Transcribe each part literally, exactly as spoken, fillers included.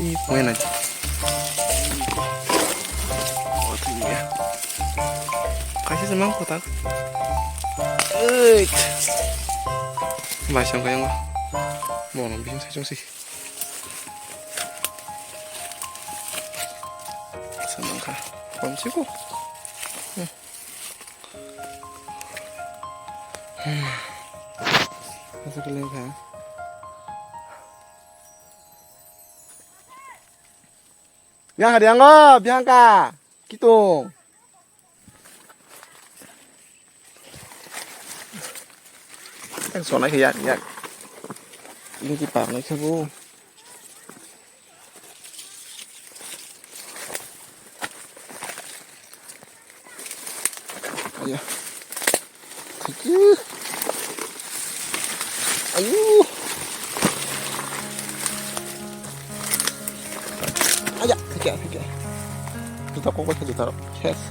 Ih, pungya nai. Kaisa se mang kotak. Eit. Bai song kaya ngo. Mo nang bising sai song si. Samang ka. Pom si ko. Hmm. Hmm. Asa kalian ka. Yang hari yang lo, biang ka. Kitung. Yang sonai ke yak, yak. Ini ki parnai ke bu. Aya. Thank you. Ayu. Aya, thank you, thank you. Juta kok bai juta rok. Yes.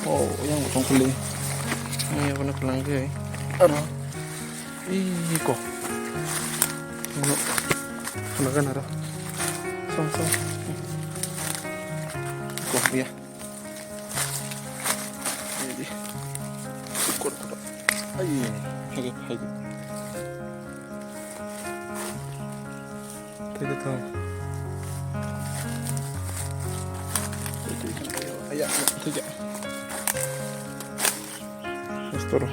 Oh, yang botong kuli. Ini apa nak pelang ke? Ada. Ih, kok. Ano, ano kan ada. Song, song. Kok ya. Ini di. Syukur, syukur. Ayo, hai, hai. Thank you, thank you. Aya, thank you. Mastro.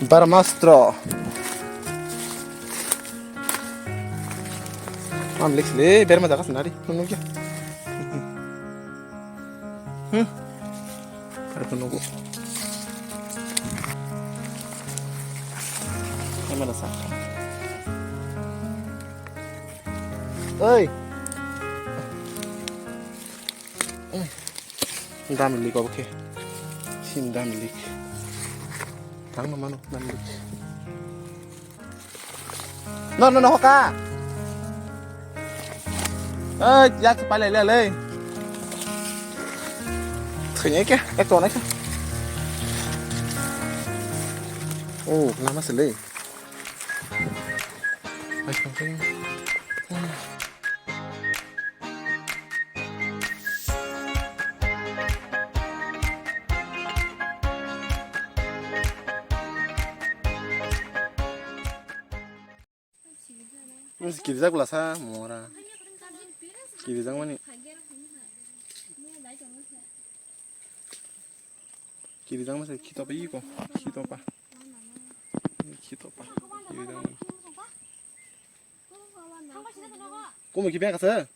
Bar mastro. Am lek le, ber ma jaga senari. Nunggu ya. Hmm. Ada pun nunggu. Ini mana sah? Oi. Dam lik obo khe. Sin dam lik. Tang no mano dam lik. No, no, no, hoka. Oi, ya se pale le le. Thanya kya? Ek to na kya? Oh, lama se le. Ai, kang kang. Kirijak bwlasa mora. Kirijak mani. Kirijak masa khitopa iko. Khitopa. Khitopa. Kirijak mani. Kumu kipe kasa?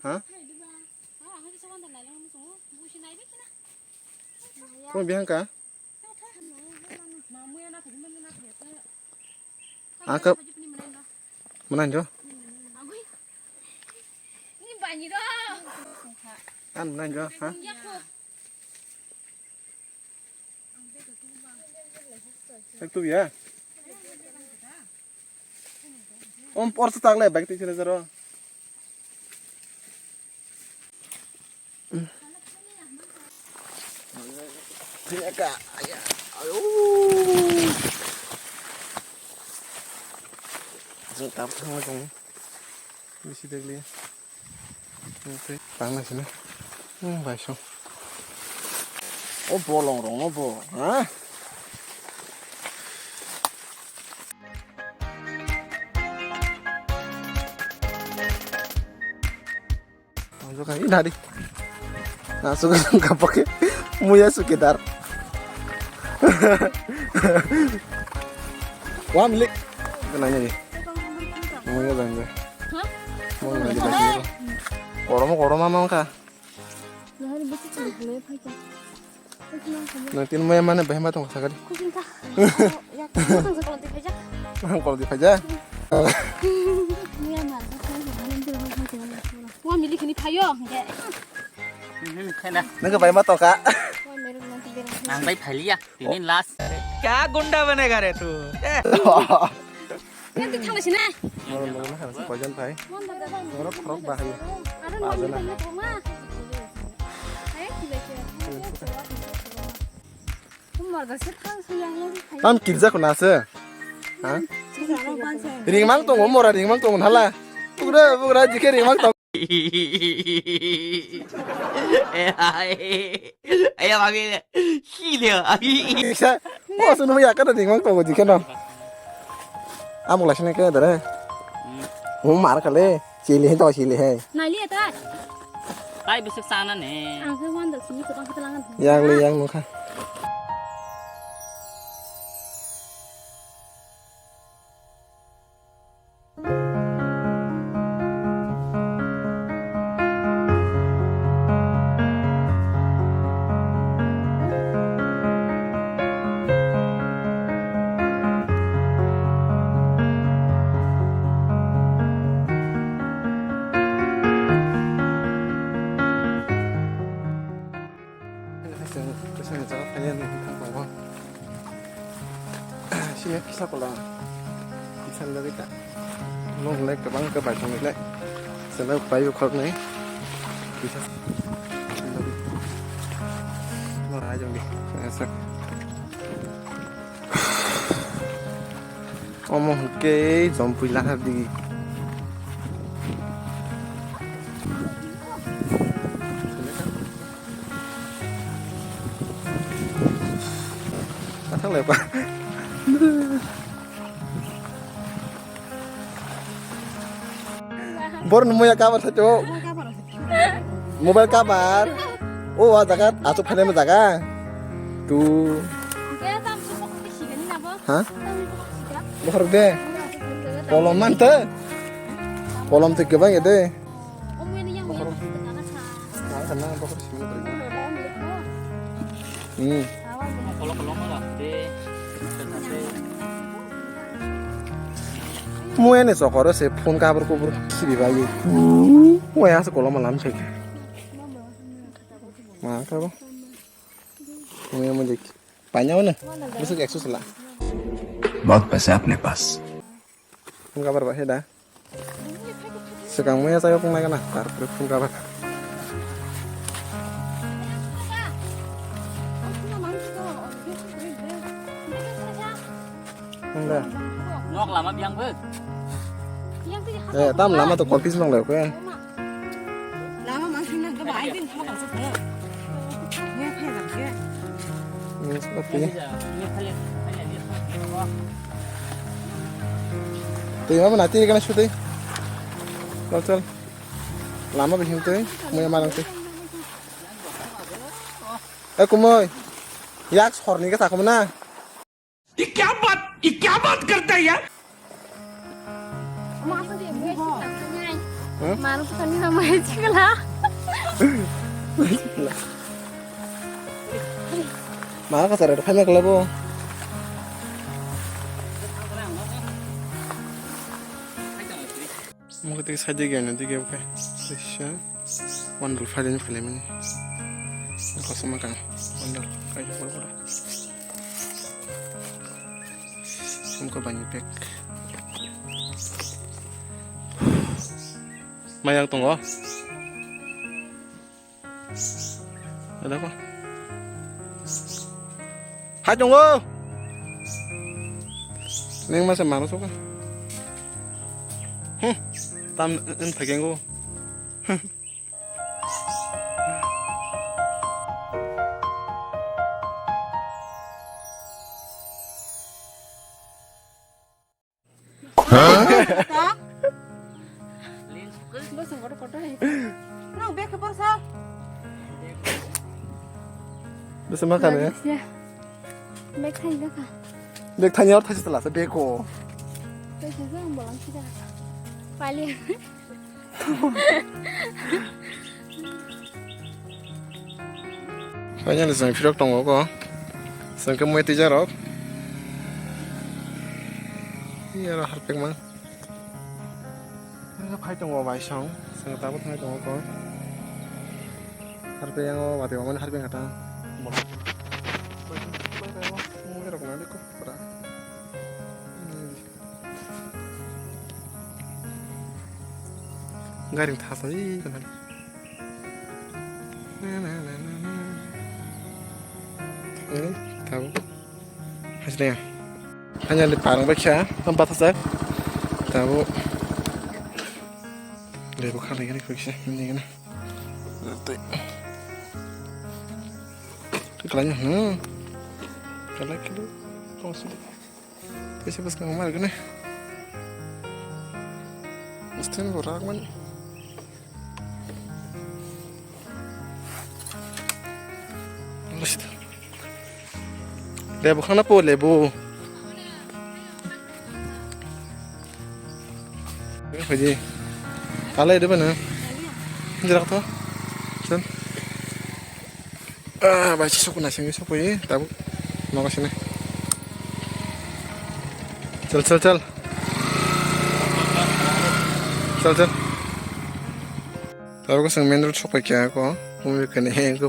Ha? Kumu bihang ka? Angka. Menang jo. An menang jo, ha? Ek tu ya. Om por sa tak le bag ti sila zero. Tinggal ka, aya, ayo. Jeng tap thang jeng. Bisi degli. Oke, tang na sini. Hmm, bai song. Oh, bolong rong, oh, bo, ha? Ang suka ini tadi. Nah, suka suka pakai muya sukidar. Wah, milik. Kenanya nih. Muya bangga. Hah? Mau nggak dikasih dulu. Koromo koromo mau kah? Nang tin maya mana bahima tong sakali. Kucing kah? Ya, kucing kah? Kalau dipaja. Kalau dipaja. Wah, milik ini payo. Nang ke bahima tong kak. Nang bai phaliya. Tinin last. Kya gunda banega re tu? Nanti thang sini. Moro nungna khan se koijon phai. Moro khorok bahai. Aro nungna thang ma. Hai, ki bai ke. Tam kirja khuna se. Ha? Ringmang tongo, mora ringmang tongo hala. Bugra, bugra, jike ringmang tongo. Ayo, mami, sile. Sa, mo sunu ya kada ringmang tongo jike no. Amuk lasine ke dare. Mo mar kale. Chili hai to, chili hai. Naili eta. Tai bwswk chana ne. Ang khe wanda simi kwbang khe lang. Yang le yang nukha. Sini kisa kola. Kisa lagi ta. Nong le kwbang khe bai tong le. Sini bai khok ni. Kisa. Nora jong di. Sak. Omo hwnkhe jompui lahar di. Athang lai pa. Bor ni muya kabar sa cho. Mobile cover. O, a jaga, achu phailai ma jaga. Tu. Ha? Bohor de. Kolom man te. Kolom te kebang ya de. Hmm. Mui ani chokoro se phone kabur kubur sibi bai. Mui asa kolom lam se. Ma ka bo. Mui mo dik. Panya mana? Busuk ekso sela. बहुत पैसा है अपने पास। Phone cover ba he da. Swkang mui asa phone nai kana. Tarpore phone cover. Nda. Nok lama biang bo. Eh, tam lama to confuse nong le ko. Lama mangsi na gaba ai din thaba sa ko. Ne phe la ke. Yes, okay. Tei ma na tei kana shuti. Chal chal. Lama bihim tei, mui ma nang tei. Eh, kumoi. Yak sorni ka sakmo na. ये क्या बात, ये क्या बात करता है यार? Huh? Mano to kami na mai chikla. Ma ka sara phai na kala bo. Mukti side gaya na dige oke. Sisa. Wandal phai ni phai mani. Kosom kang. Wandal kai bor bor. Sumko bani pek. Mayang tongo. Ada apa? Hai tongo. Neng masa mana suka? Hmm. Tam en phagengo. Bwswng kotor kotor hai. Nang bag khe borsa. Bwswng ma kha ne? Bag thani da kha. Bag thani or thasi tala sa bag ko. Bag thani ang bolang sida. Pali. Finally, chwng phirok tongo ko. Chwng khe mui twijarok. Iyaro harpek mang. Phai tongo bai song. Chwng tabuk thangwi tongo ko. Harpek yango watwi wamani harpek kha ta. Mui rok nang ko. Gari thasa, ih, kana. Na, na, na, na, na. Eh, tabo. Hasne. Hanya le parang baksa, am patasa. Tabo. Lebu kha lagi ni khuisa, ini kana. Tei. Kalanya, hmm. Kalai kilo. Tongsi. Tei se bwskang ma rwgwni. Stand bo rak mani. Lebu khana po lebu. Hoji. Talai de bana. Jerak to. Sen. Ah, bai, sokna sengwi sokwi, tabuk nogo sini. Chal, chal, chal. Chal, chal. Tabuk seng main road sokpai kha ko. Mui kani hengo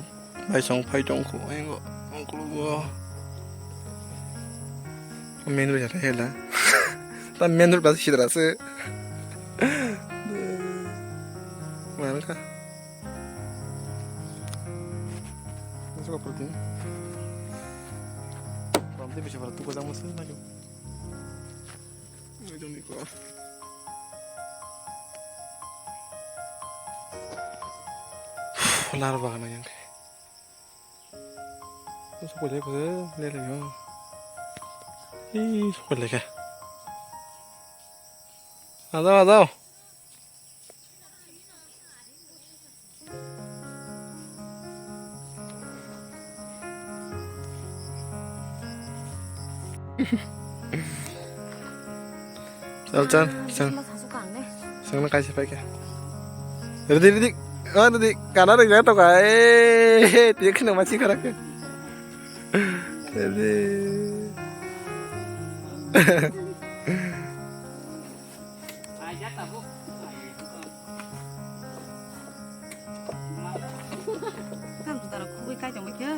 bai song phai tong ko hengo. Ongkulugo. Main road jata hela. Ta main road bas sidra se. Mana ka? Masuk apa tu? Nanti bisa pada tugas sama sih maju. Ujung di ko. Lar bagan yang ke. Sokoi lai kho, le lai yo. Ih, sokoi lai kha. Ajao, ajao. Chal, chal, chal. Sengno kaisa paikha. Ridi, ridi. Oh, ridi. Kana ridi to ka. Eh, tiya khna masi khara ke. Ridi. Tam tu tara khugui kai tongbai khe.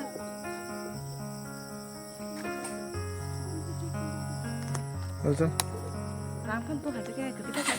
Alsa. Rang phan tu hai khe khe khe.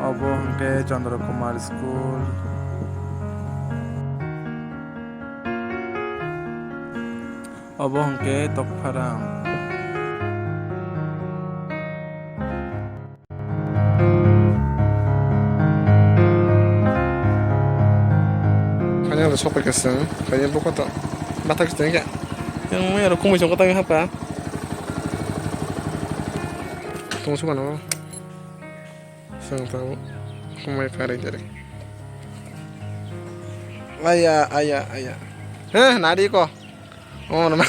Obo hwnkhe Chandra Kumar School. Obo hwnkhe Tokpharam. Kanya da sokpai kasang, kanya bukoto. Bathak siteng kya? Yang mai aro kumui song kotang hapa. Tong suka no. Sang tau. Kumai kari jare. Aya, aya, aya. Heh, nari ko. Oh, nama.